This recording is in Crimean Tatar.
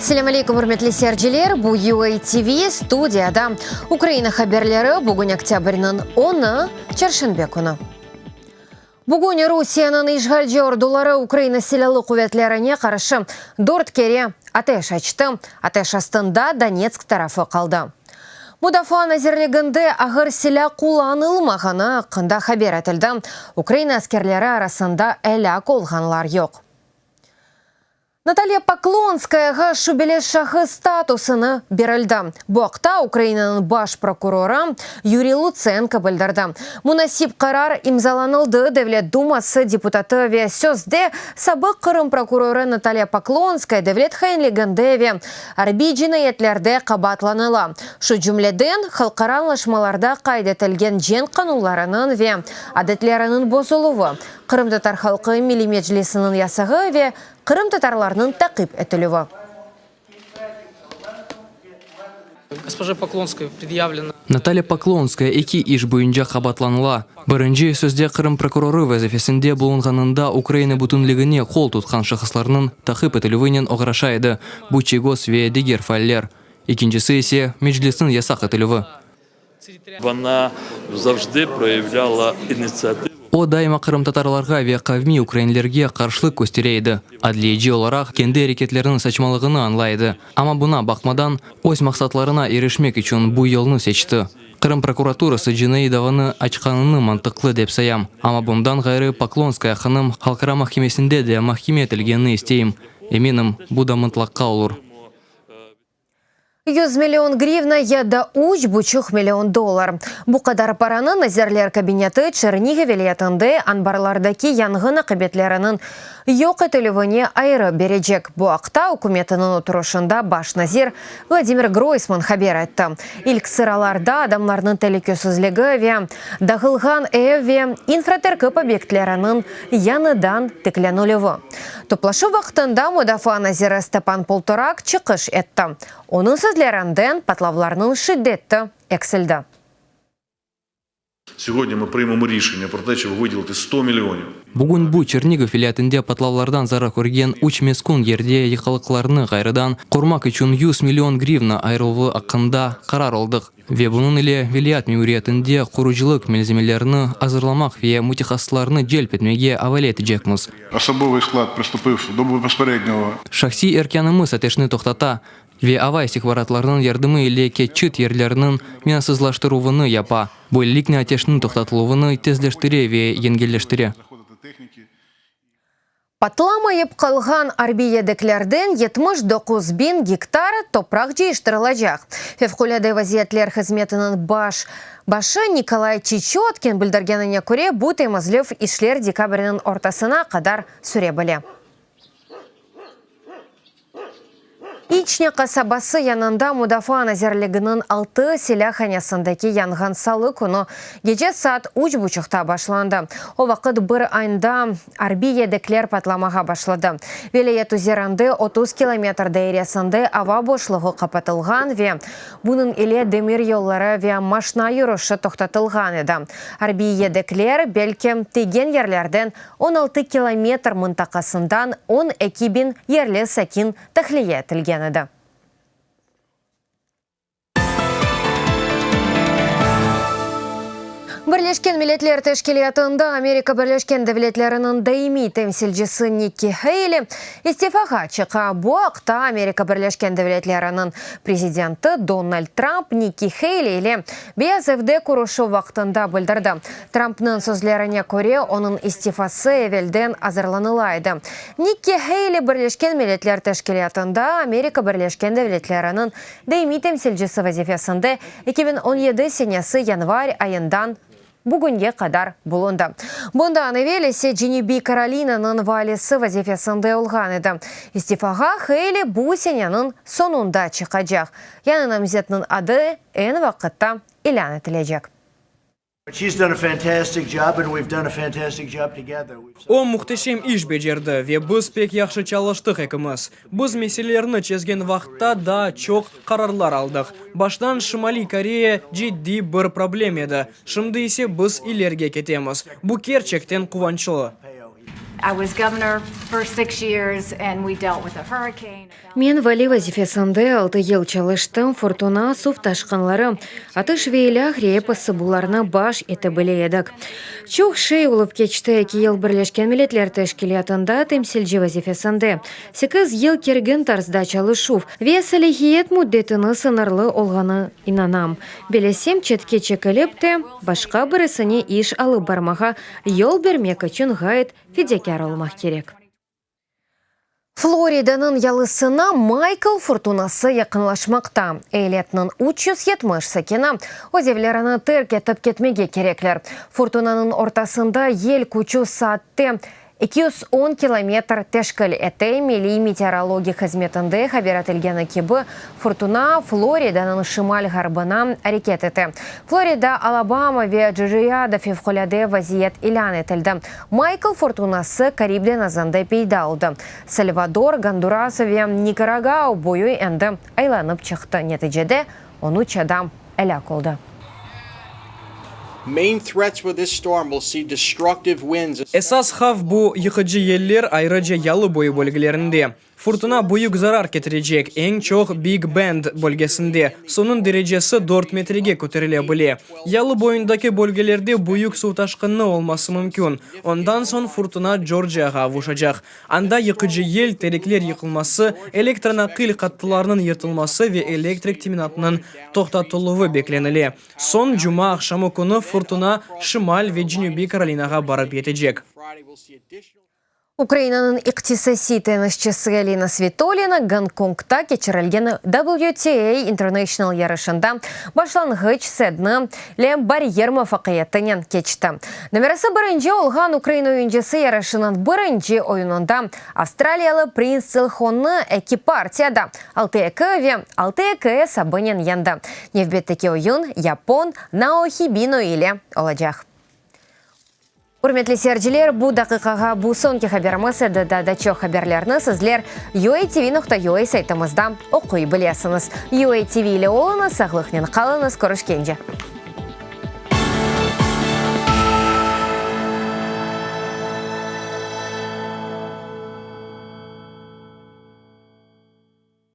Selâm aleykum, ürmetli seyirciler! Bu UA TV, studiyada Ukraina haberleri, bugün oktâbrniñ onı, çarşenbe künü. Bugün Rusiyeniñ işğalci orduları Ukraina Silâlı quvetlerine qarşı dört kere ateş açtı, ateş astında Donetsk tarafı qaldı. Mudafaa nazirliginde ağır silâ qullanılmağanı aqqında haber etildi, Ukraina askerleri arasında elâk olğanlar yoq. Natalya Poklonskayağa şübeli şahıs statusını berildi. Bu aqta Ukrainanıñ baş prokurorı Yuriy Lutsenko bildirdi. Munasip qarar imzalanıldı, Devlet duması deputatı ve sözde sabıq Qırım prokurorı Natalya Poklonskaya devlet hainliginde ve arbiy cinayetlerde qabaatlanıla, şu cümleden, halqara añlaşmalarda qayd etilgen cenk qanunlarınıñ ve adetleriniñ bozuluvı, Qırımtatar halqı Milliy Meclisiniñ yasağı ve qırımtatarlarnıñ taqip etilüvi. Natalya Poklonskaya eki iş boyunca qabaatlanıla. Birinci, sözde Qırım prokurorı vazifesinde bulunğanında Ukraina bütünligine qol tutqan şahıslarnıñ taqip etilüvinen oğraşa edi, bu Çiygoz ve diger faaller. Ekincisi ise, Meclisniñ yasaq etilüvi. O, daima qırımtatarlarğa ve qavmiy ukrainlerge qarşılıq köstere edi. Adliyeci olaraq, kendi areketleriniñ saçmalığını añlay edi. Amma buna baqmadan, öz maqsatlarına irişmek içün bu yolnı seçti. Qırım prokuraturası cinaiy davanı açqanını mantıqlı dep sayam. Amma bundan ğayrı Poklonskaya hanım halqara mahkemesinde de mahkeme etilgenini isteyim. Eminim, bu da mıtlaqqa olur. 100 million grivna ya da üç buçuq million dollar. Bu qadar paranı Nazirler Kabineti Çernihiv vilâyetinde anbarlardaki yanğın aqibetleriniñ yoq etilüvine ayırıp berecek. Bu aqta ükümetiniñ oturışında baş nazir Vladimir Groysman haber etti. İlk sıralarda adamlarnıñ telükesizligi ve dağılğan ev ve infraterkip obyektleriniñ yañıdan tiklenilüvi. Toplaşuv vaqtında mudafaa naziri Stepan Poltorak çıqış etti. Onıñ sözlerinden patlavlarnıñ şiddeti eksildi. Bugün bu, Çernigov vilâyetinde patlavlardan zarar körgen üç meskün yerde yıqalıqlarnı ğayrıdan qurmaq içün 100 million grivna ayırıluvı aqqında qarar aldıq. Ve bunıñ ile vilâyet memuriyetinde qurucılıq malzemelerini azırlamaq ve mütehassıslarnı celp etmege avale etecekmiz. Şahsiy erkânımız ateşni toqtata ve ava istihbaratlarınıñ yardımı ile keçit yerleriniñ minasızlaştıruvını yapa, böyleliknen ateşniñ toqtatıluvını tezleştire ve yengilleştire. Patlamayıp qalğan arbiy yedeklerden 79 biñ gektar topraq cıyıştırılacaq. Fevqulâde vaziyetler hızmetiniñ baş başı Nikolay Çiçotkin bildirgenine köre, bu temizlev işler dekabrniñ ortasına qadar süre bile. İçne qasabası yanında Mudafaa nazirliginiñ altı silâhanesindeki yanğın salı künü gece saat üç buçuqta başlandı. O vaqıt bir anda arbiy yedekler patlamağa başladı. Vilâyet üzerinde 30 kilometr dairesinde ava boşluğı qapatılğan ve bunıñ ile demir yolları ve maşna yürüşi toqtatılğan edi. Arbiy yedekler, belki, tiygen yerlerden 16 kilometr mıntaqasından 12 biñ yerli sakin tahliye etilgen edi. Birleşken Milletler Teşkilâtında Amerika Birleşken Devletleriniñ daimiy temsilcisi Nikki Heyli istifağa çıqa. Bu aqta Amerika Birleşken Devletleriniñ prezidenti Donald Tramp Nikki Heyli ile Beyaz Evde körüşüv vaqtında bildirdi. Trampnıñ sözlerine köre, onıñ istifası evelden azırlanıla edi. Nikki Heyli Birleşken Milletler Teşkilâtında Amerika Birleşken Devletleriniñ daimiy temsilcisi vazifesinde 2017 senesi yanvar ayından bugünge qadar bulundı. Bundan evel ise Cenübiy Karolinanıñ valisi vazifesinde olğan edi. İstifağa Heyli bu seneniñ soñunda çıqacaq. Yañı namzetniñ adı eñ vaqıtta ilân etilecek. O, mühteşem iş becerdi ve biz pek yahşı çalıştıq ekimiz. Biz meselelerni çezgen vaqıtta daa çoq qararlar aldıq. Baştan Şimaliy Koreya ciddiy bir problem edi, şimdi ise biz ilerge ketemiz. Bu kerçekten quvançlı. Men vali vazifesinde altı yıl çalıştım, furtuna, suv taşqınları, atış ve ilâhre, episi bularnı baş ete bile edik. Çoq şey olıp keçti, eki yıl Birleşken Milletler Teşkilâtında temsilci vazifesinde, sekiz yıl kergin tarzda çalışuv ve salâhiyet müddetini sıñırlı olğanı inanam. Bilesem, çetke çekilip te, başqa birisine iş alıp barmağa yol bermek içün ğayet fedakâr olmaq kerek. Floridanıñ yalısına Maykl furtunası yaqınlaşmaqta. Eyaletniñ 370 sakini öz evlerini terk etip ketmege kerekler. Furtunanıñ ortasında yel küçü saatte 210 kilometr teşkil ete. Milliy meteorologik hızmetinde haber etilgeni kibi, furtuna Floridanıñ şimal-ğarbına areket ete. Florida, Alabama ve Corciyada fevqulâde vaziyet ilân etildi. Maykl furtunası Karib deñizinde peyda oldı. Salvador, Gonduras ve Nikaragua boyu endi aylanıp çıqtı, neticede on üç adam elâk oldı. Esas havf bu yıqıcı yeller, ayrıca yalı boyu bölgelerinde. Furtuna büyük zarar ketirecek, eñ çoq Big Bend bölgesinde, suvnıñ derecesi dört metrege köterile bile. Yalı boyundaki bölgelerde büyük suv taşqını olması mümkün. Ondan soñ furtuna Corciyağa avuşacaq. Anda yıqıcı yel, terekler yıqılması, elektronaqil hattılarınıñ yırtılması ve elektrik teminatınıñ toqtatıluvı beklenile. Soñ cuma aqşamı künü furtuna Şimal ve Cenübiy Karolinağa barıp yetecek. Ukrainanıñ iqtisasiy tennisçisi Elina Svitolina Gonkongda keçirilgen WTA International yarışında başlanğıç setni le baryer muvafaqiyetinen keçti. Nomerası birinci olğan ukrain oyuncısı yarışınıñ birinci oyunında avstraliyalı Printsel Honnı eki partiyada altı-eki ve altı-eki esabınen yeñdi. Nevbetteki oyun yapon Nao Hibino ile olacaq. Ürmetli seyirciler, bu daqiqağa bu soñki haberimiz edi. Daa da çoq haberlerni sizler UATV.UA saytımızda oquy bilesiñiz. UATV ile oluñız, sağlıqnen qalıñız, körüşkence!